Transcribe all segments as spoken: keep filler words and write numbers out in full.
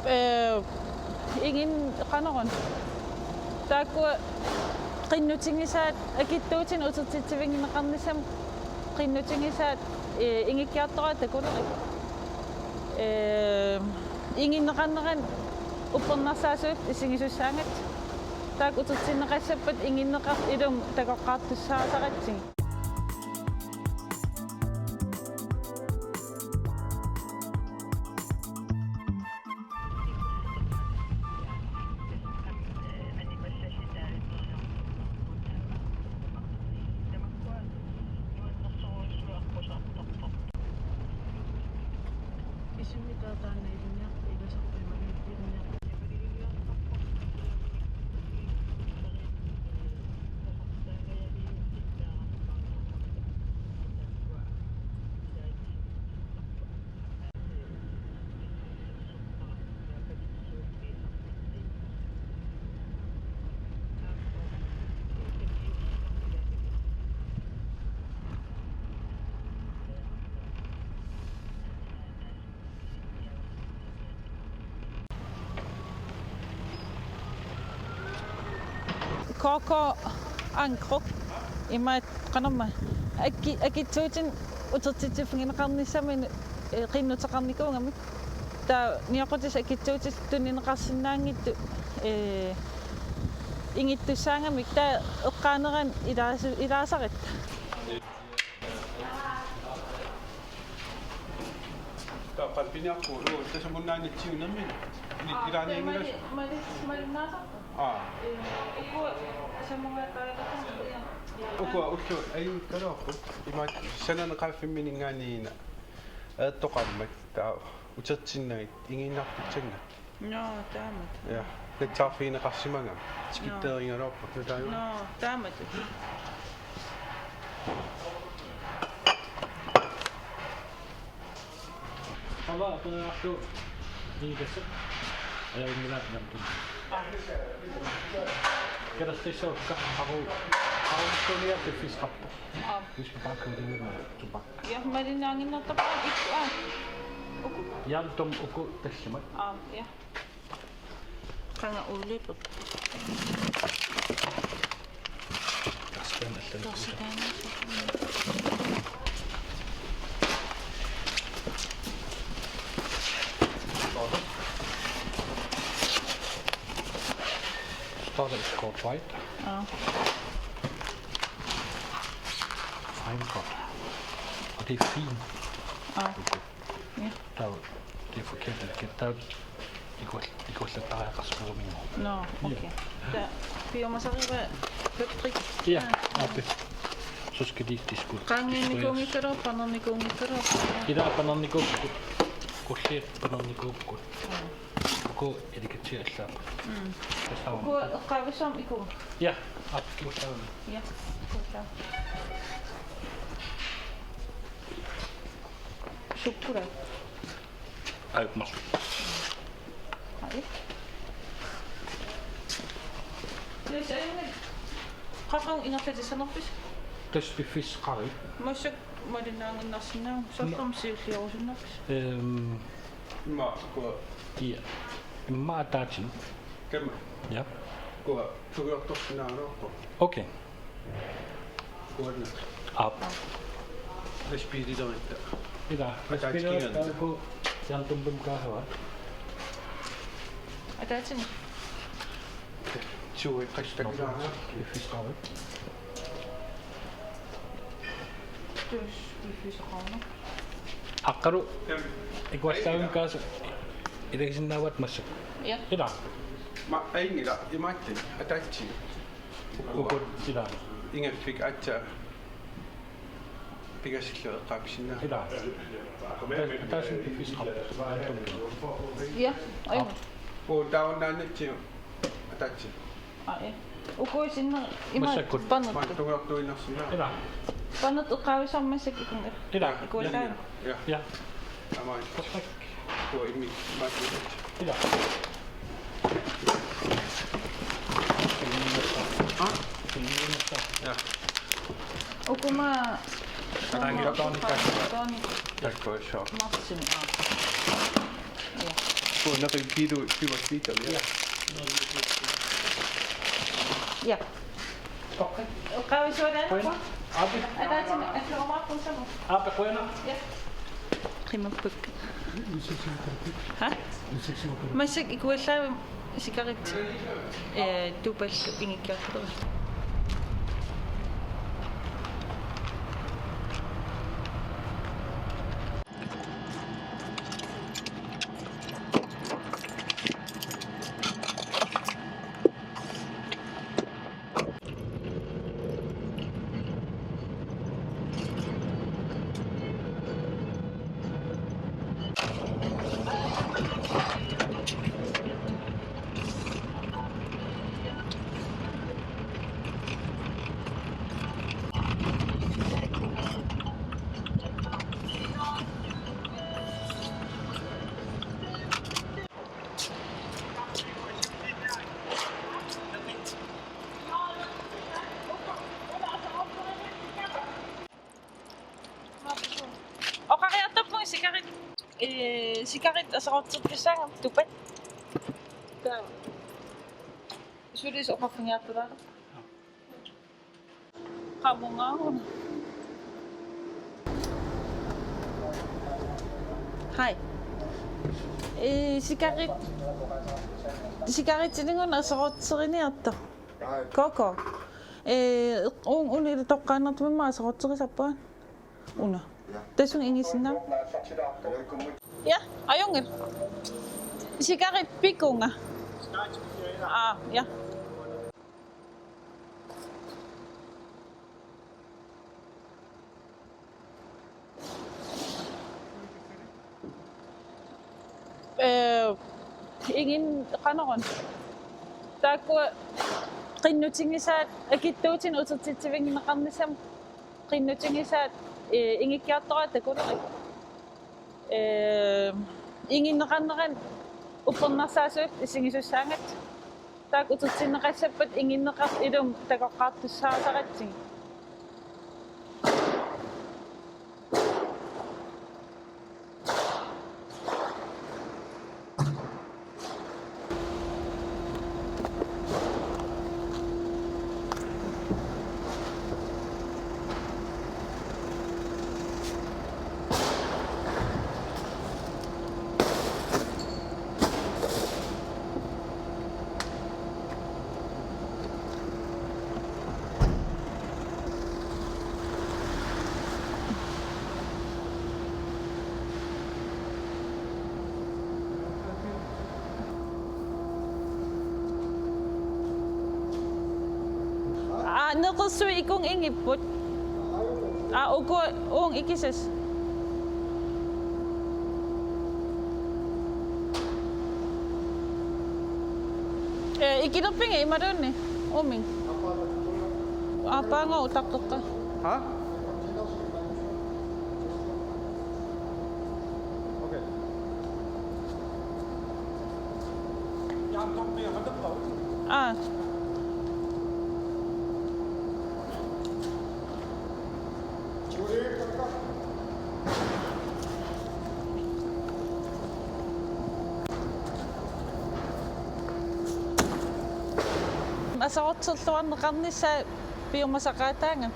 Ee, igin-, qanoruna. Taakkua qinnutigisaat akitsuutinik utertitsivigineqarnissamut qinnutigisaat, ee, ingikkiartoraat takunerit. Ee, iginneqarnerani uppernarsaasuat isigisussaagakkit. Taakku utertinneqassappat iginneqar-, ilumut takoqqaartussaasaratsigu. K K Ankrup imaat qanormaa akki-, akitsuutinik utertitsiffigineqarnissaminut, ee, qinnuteqarnikuugamik. Taava nioqqutissat akitsuutit tunineqarsinnaanngitsut, ee, ingittussaagamik taava eqqaanerani ilaasu-, ilaasaratta. Taava qalbiniarpu, uu, tasamunnaanitsiunami. Ni-, aa, ilaanianngilasi. Mali-, mali-, malinnaasarpoq. Aa. Ee, uku samungataagata. Uku ullu ajunngikkaluarput. Imaat sananeqaaffimmininngaanniit ajortoqarmat. Taava utertinnagit igiinnarpitsanngilaq. Nå, taamatut. Ja, nassaarfigineqarsimagami. Nå. Tikitteerigaluarput nutaajua. Nå, taamatut. Qala aperiarlu iigassaq. Ajunngilaq namtun. Kalerrissaakka aqu-, aqu-, piffissaqarpoq. Aap. Hvis vi bare kører det her med tobak. Ja, malinnaannginnertarpara ikku, aa. Uku. Jam tom uku tallimat. Aap, ja. Qanga uuliput. Tarsitaani allan. Tarsitaani. Starter is called white. Aa. Fine cut. Og det er fint. Aa. Okay. Ja. Der er jo, det er forkert, det er forkert. Der er jo, det kunne, det kunne slet ikke være Rasmus min mor. Nå, okay. Ja. Der, vi må så rive Paprika. Ja, ja, det. Så skal de, de skulle, de skulle ellers. Qaangiinnikuunngikkaluarpoq, panernikuunngikkaluarpoq. Ila panernikuupput. Kulliat panernikuupput. Ja. Uku ilikatsia allaapput. Mm. Tassa uku eqqaavissuarmik ikuupput. Ja, aap, ikuupput. Ja, ikuupput. Sukkula. Aap, mas. Ai. Tassa ajunngilaq. Qaqugumut ingerlatissanerpisi? Tassa piffissaqarpoq. Massakkut malinnaannginnarsinnaavugut. Soorlumi siulliurusunnerpisi? Ehm, Immaqa uku. Ia. Immaqa ataatsimut. Kama. Ja. Uku tungiortorsinnaagaluarput. Okay. Uku anna. Aap. Lastbiilileritta. Ila. Ataatsikkut lastbiilileritta uku Jantumbim kaahava. Ataatsimut. Sui qastakilaa. Piffissaqarpoq. Tassa piffissaqarpoq. Aqqalu ikuallaavimmi kaasa ilagisinnaavaat massakkut. Ja. Ila. Ma aingira imaattin ataatsi. Ukut ila. Ingaffik aatsaat. Pingasillu eqqaavissinnaavat. Ila. Taas piffissaqarpoq. Ja, ajunngilaq. Uu taunnaannatsigu ataatsi. Aa, ja. Uku sinna ima massakkut. Panertut. Maattugaartuinnarsinnaavoq. Ila. Panertut eqqaavissuarmik massakkut ikunga. Ila. Ikuallaavimmi. Ja. Ja. Aamma. Uku immi maattugaartuinnarsinnaavoq. Ila. Aa? Ja. Ukuma. Taangi. Taangi. Taangi. Taangi. Taangi. Marsin, aa. Ja. Una kiilu syvogfirs, ja. Ja. Okay. Oqaavisualaarpa? Api. Ataatsimi alluumaarpussama. Api, qujanaq. Ja. Qimappakka. Ha? Massakkut ikuallaavimmi sikarit, eh, tupallu ingikkiartorlugit. Oqariartorpunga sikarit, eh, sikarit aserortertussaagami tupat. Taava. Sulis oqarfigiartulaarpoq. Qamunga. Hej. Eh, sikarit. Sikaritsinninnguaq aserorteriniartoq. Koko. Eh, un-, unili toqqaannartumik aserorterisarpunga. Una. Ja. Tassunga ingisinnaavit? Ja, ajunngilaq. Sikarit pikunga. Aa, ja. Eh, ingen-, qanoruna. Taakku qinnutigisaat akitsuutinik utertitsivigineqarnissamut qinnutigisaat, eh, ingikkiartoraat takunerit. Eh, inginneqarnerat uppernarsaasunut isigisussaagatta. Taakku utertinneqassappat inginneqartut ilumut takoqqaartussaasaratsigu. Aa, neqersuit ikunga ingipput. Aa, uku uunga ikisas. Eh, ikilerpigit imaluunniit uumik? Aappaanngooq utaqqeqqaat. Ha? Okay. Aa. Aserorterluarneqarnissaa piumasaqaataagami.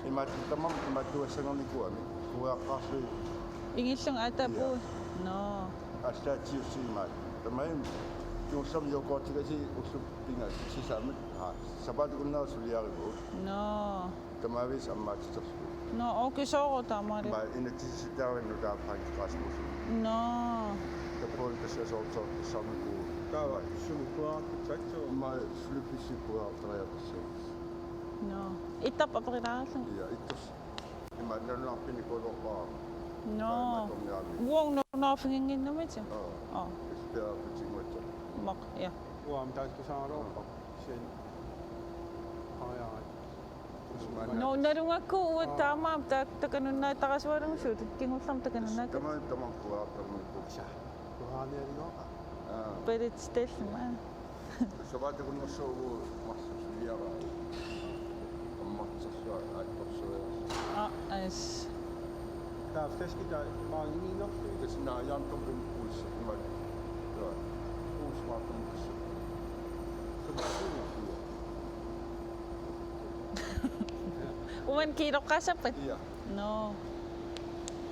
Imaattumik tamarmik imaattuassanngornikuugamik kuiaqqaarlugit. Ingillunga aataapput. Ia. Nå. Allaatigut imaattumik. Tamarmik kingullermik yoghurtigasii ullut pingasut sisamat. Aa, sapaatip akunnera suliarivugut. Nå. Tamaviisa ammaatsiterlugu. Nå, okay, soorlu taamaali. Ima inatsisitaarluni nutaaq Frank Rasmussen. Nå. Tappavani tassa aserortertussaamikku. Taava sumut kuiaqqaartussaassooq? Ima Philipsip kuiaqqaartariaqassaaq. Nå. Ittarput aperilaarlugu? Ia, ittarput. Ima nalunaarfinikuulerpara. Nå. Ima torniaami. Uagut nalunaarfiginnginnamisi? Aa. Aa. Isbjerg Putinguatsa. Maq, ja. Uagut taakkusaagaluarpara. Kisianni. Qariarai. Nå, nalugakku uagut taamaammat ta-, takanunnaattarasualugu suut. Kingullermik takanunnaakka. Tama-, tamakku aartarmikku. Sa. Kuaanialinooqa. Aa. Palit stillima. Sapaatip akunnersuuvoq marluk suliaraa. Ammartersuaq. Taava flaske, der er mange i nok. Det er sådan, jeg er kommet ud i puls, så det var, det var puls, var kommet ud. Så det er jo. Uman kiiloqqaassappit? Ja. Nå.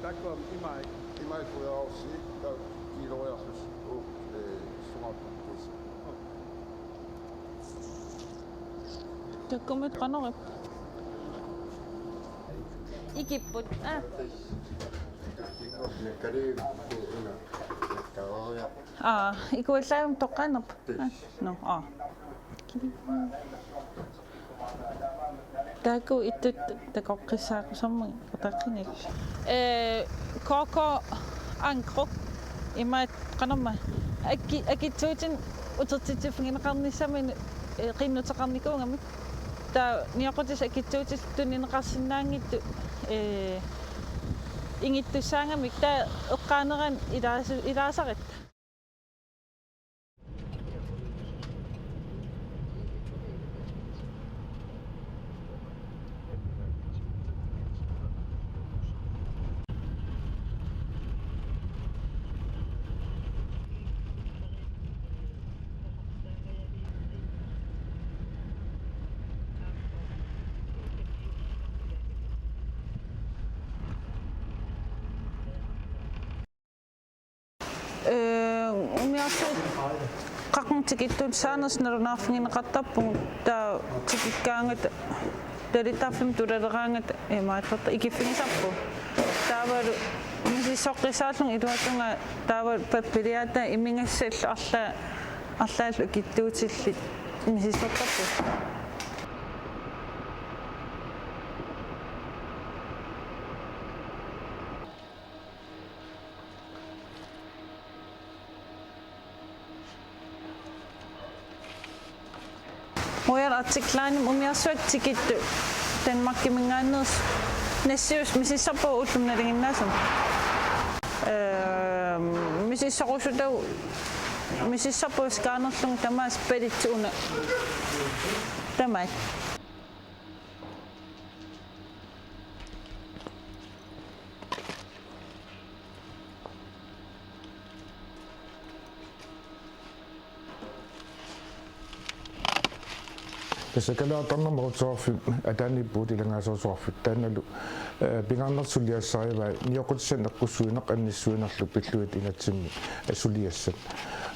Der kom i maj, i maj for jeg også, der kiiloqqaassappit på, øh, sort puls. Takkuummat qanoq ippa? Ikipput. Aa. Aa, ikuallaagami toqqaannarpa? Aa, nå, aa. Taakku ittut takoqqissaaqqusaarmagit ataqqinillu. Ee, K K Ankrup imaat qanormaa akki-, akitsuutinut utertitsiffigineqarnissaminnut, ee, qinnuteqarnikuugamik. Taava nioqqutissat akitsuutillit tunineqarsinnaanngitsut, ee, ingittussaagamik taava eqqaanerani ilaasu-, ilaasarutta. Ee, umiarsuit qaqugu tikittuutissaaneri nalunaarfigineqartarpugut, taava tikikkaangata talittarfimmik tulaleraangata imaattorta ikiffigisarpugut. Taavalu misissoqqissaarlunga iluatungaa taava pappiliaataa imigassallu arlaa-, arlaallu akitsuutillit misissortarpugut. Royal Arctic Line-imi umiarsuatta tikittut Danmarkiminngaanneersut nassiussat misissorput ullumi nalinginnaasumik. Ehm, misissorusutagut misissorput scannerlugit tamaasa palitsi una. Tamaat. Tassa Kalaallit Arnamut Oqartussarfik ataaniippugut ilagaasuusuarfik taannalu, eh, pingaarnertut suliassarivai nioqqutissanik eqqussuineq annissuinerlu pillugit inatsimmi, eh, suliassat.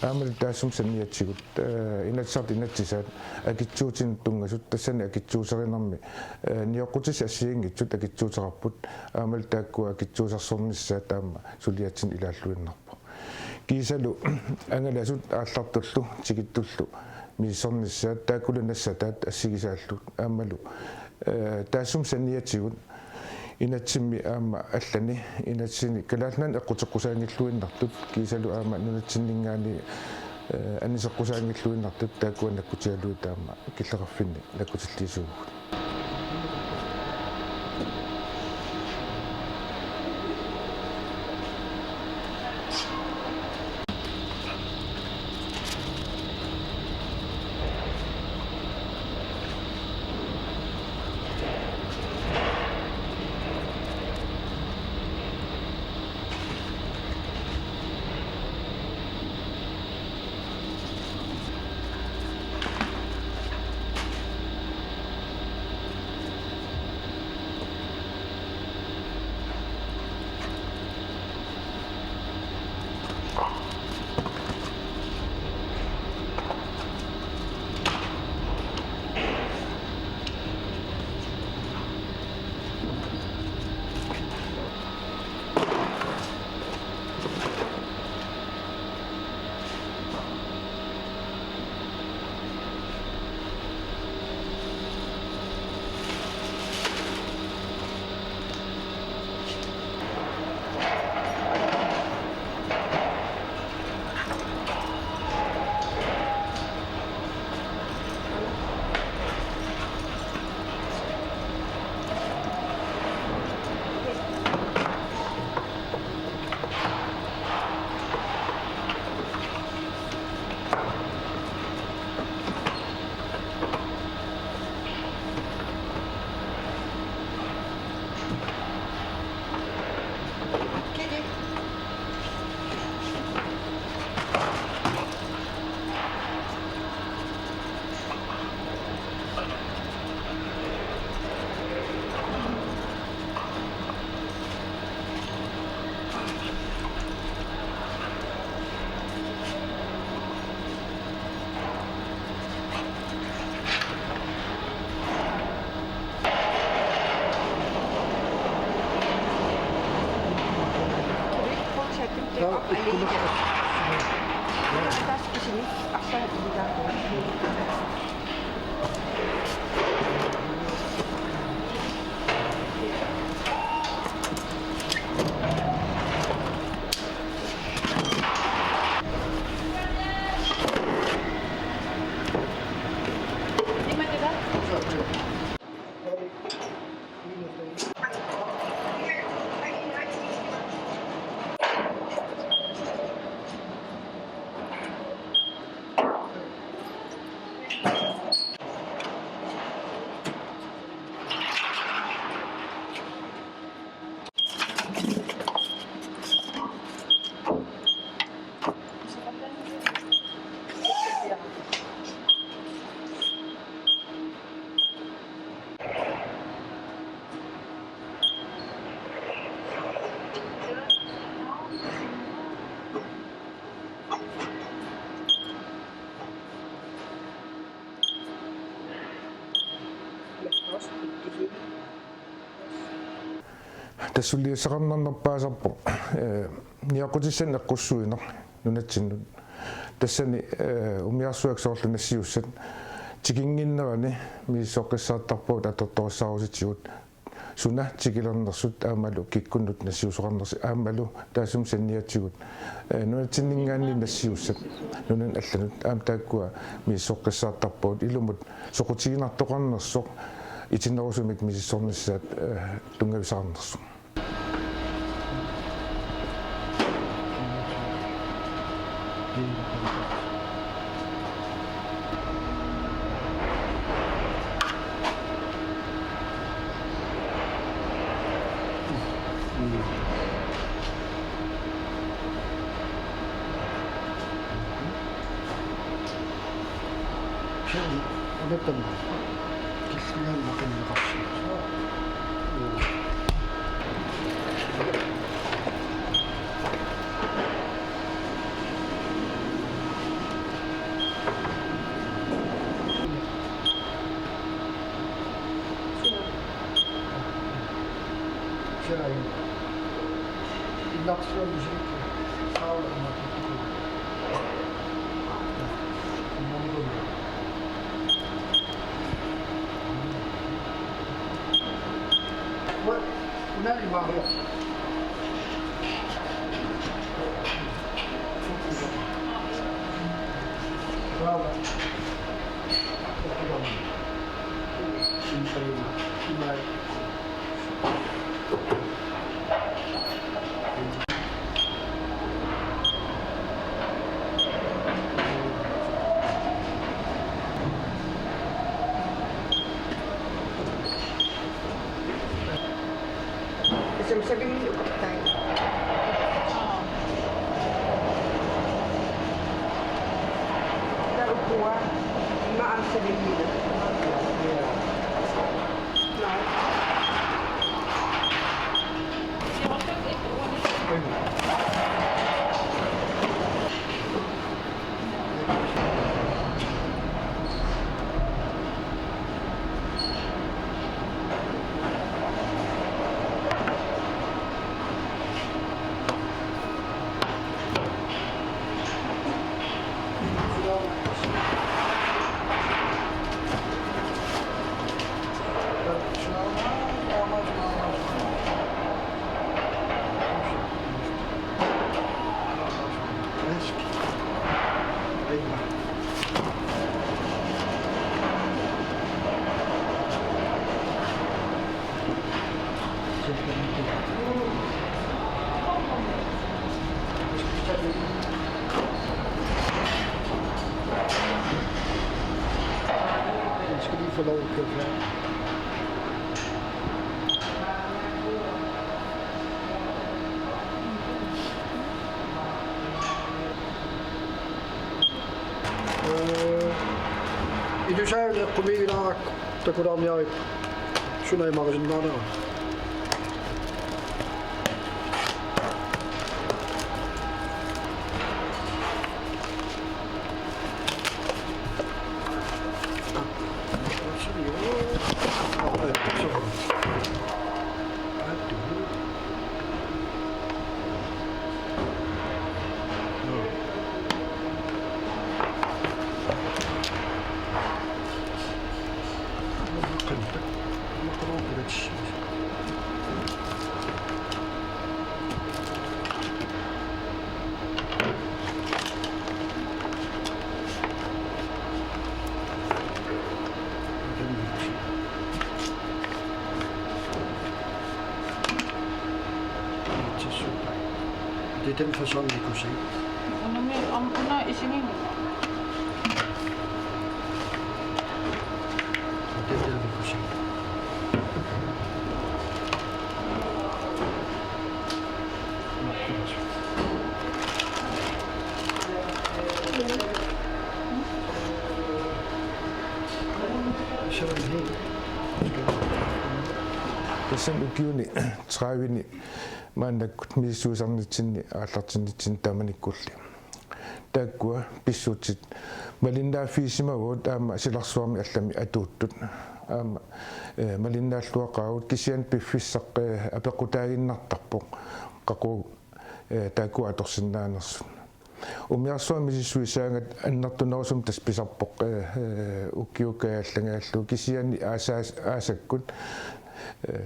Aammalu taassuma saniatigut, eh, Inatsisartut inatsisaat akitsuutinut tunngasut tassani akitsuuserinermi, eh, nioqqutissat assigiinngitsut akitsuuteqarput aammalu taakkua akitsuusersornissaat aamma suliatsinni ilaalluinnarpoq. Kiisalu angalasut aallartullu tikittullu misissornissaat taakkulu nassataat assigisaallu aammalu, eh, taassuma saniatigut inatsimmi aamma allani inatsisini Kalaallit Nunaanni eqquteqqusaanngilluinnartut kiisalu aamma nunatsinninngaanniit, eh, aniseqqusaanngilluinnartut taakkua nakkutigalugit aamma killeqarfinni nakkutilliisuuvugut. Tassa suliassaqarnarnerpaasarpoq, eh, niaqqutissanik eqqussuineq nunatsinnut. Tassani, eh, umiarsuaq soorlu nassiussat tikinnginnerani misissoqqissaartarpagut atortorissaarutitigut. Suna tikilernersut aammalu kikkunnut nassiusoqarnersi aammalu taassuma saniatigut, eh, nunatsinninngaanniit nassiussat nunanut allanut aamma taakkua misissoqqissaartarpagut ilumut soqutiginartoqarnersoq itinerusumik misissornissaat, eh, tunngavisaqarnersoq. Som så vil du opdage. Der du bor, meget om så vil du. Nej. Ee, ilusaavik eqqumiigilaarlugu takulaarniarippoq. Suna imarisinnaanera. Det er den facon, vi kunne se. Una mi-, om una isigin. Og det er der, vi kunne se. Nå, det var svært. Så er det helt. Tassami ukiuni tredive-ni maannakkut misissuisarnitsinni aallartinnitsinni taamanikkulli. Taakkua pissutsit malinnaaffigisimavugut aamma silarsuarmi allami atuuttut. Aamma, eh, malinnaalluaqaagut kisianni piffissaq, eh, apeqqutaaginnartarpoq. Qaqugu, eh, taakkua atorsinnaanersut. Umiarsuarmi misissuisaangat annertunerusumik tassa pisarpoq, eh, eh, ukiukkajaallangaallu kisianni aasaas-, aasakkut, eh,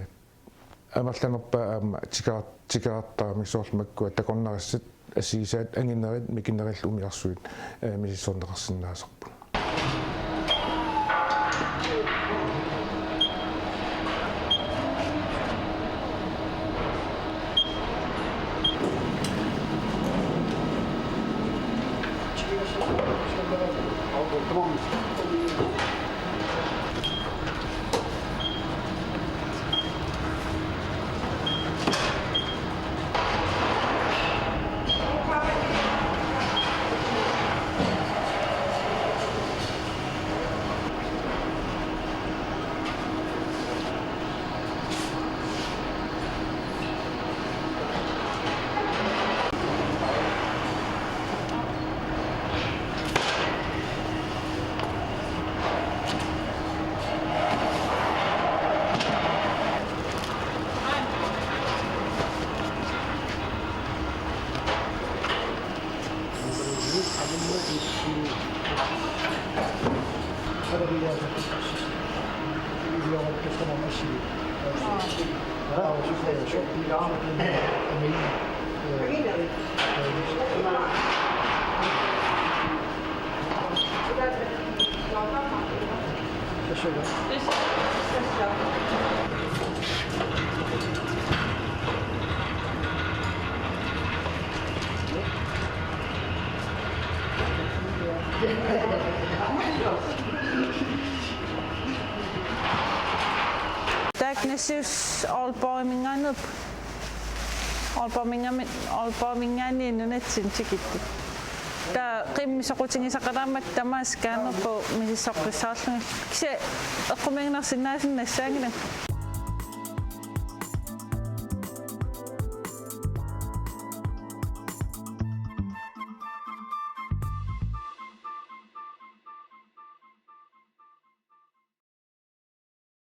amerlanerpaat aamma tikera-, tikerartaramik soorlu makkua takornarissat assigisaat anginerit mikinerillu umiarsuit, eh, misissorneqarsinnaasarput. Taakku Nassiussat Aalborgiminngaanneerput. Aalborgiminngaanniit, Aalborgiminngaanniit nunatsinni tikittut. Taava qimmit soqutigisaqalaammatta tamaasa kaanerput misissorpassuarlugit. Kisianni eqqumiiginnarsinnaasunik nassaanngilanga.